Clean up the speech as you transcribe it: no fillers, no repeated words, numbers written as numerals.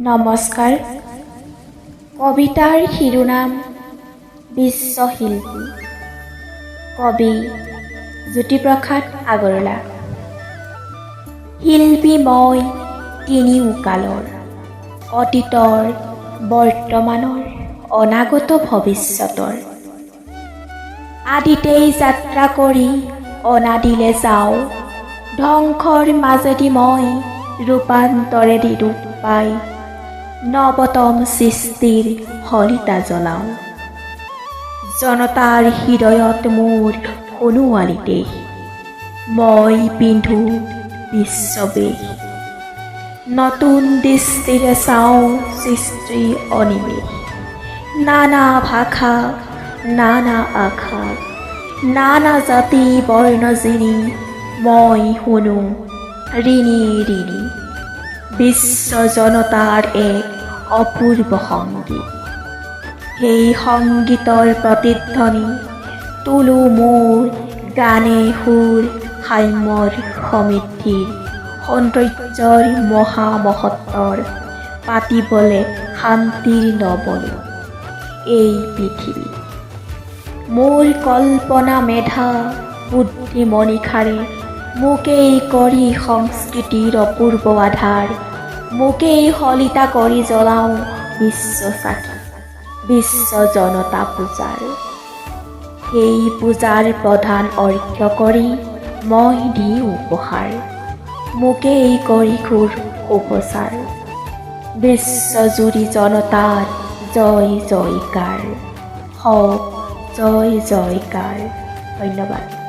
নমস্কাৰ। কবিতাৰ শিৰোনাম বিশ্বশিল্পী, কবি জ্যোতিপ্ৰসাদ আগৰৱালা। শিল্পী মই তিনিও কালৰ, অতীতৰ, বৰ্তমানৰ, অনাগত ভৱিষ্যতৰ। আদিতেই যাত্ৰা কৰি অনাদিলে যাওঁ, ধ্বংসৰ মাজেদি মই ৰূপান্তৰেদি ৰূপ পাই নৱতম সৃষ্টিৰ শলিতা জ্বলাওঁ। জনতাৰ হৃদয়ত মোৰ সোণোৱালী দেশ, মই পিন্ধো বিশ্ববেশ। নতুন দৃষ্টিৰে চাওঁ সৃষ্টিৰ অনিমেষ। নানা ভাষা, নানা আশা, নানা জাতি বৰ্ণ জিনি মই শুনো ৰিণি ৰিণি বিশ্ব জনতাৰ এক অপূৰ্ব সংগীত। সেই সংগীতৰ প্ৰতিধ্বনি তোলো মোৰ গানে সুৰ সাম্যৰ, সমৃদ্ধিৰ, সৌন্দৰ্যৰ, মহামহত্বৰ, পাতিবলে শান্তিৰ নৱলোক এই পৃথিৱীত। মোৰ কল্পনা, মেধা, বুদ্ধি, মনীষাৰে মোকেই কৰি সংস্কৃতিৰ অপূৰ্ব আধাৰ, মোকেই শলিতা কৰি জ্বলাওঁ বিশ্ব চাকি বিশ্ব জনতা পূজাৰ। সেই পূজাৰ প্ৰধান অৰ্ঘ্য কৰি মই দিওঁ উপহাৰ, মোকেই কৰি সুৰ উপচাৰ, বিশ্বজুৰি জনতাৰ জয় জয়কাৰ হওক, জয় জয়কাৰ। ধন্যবাদ।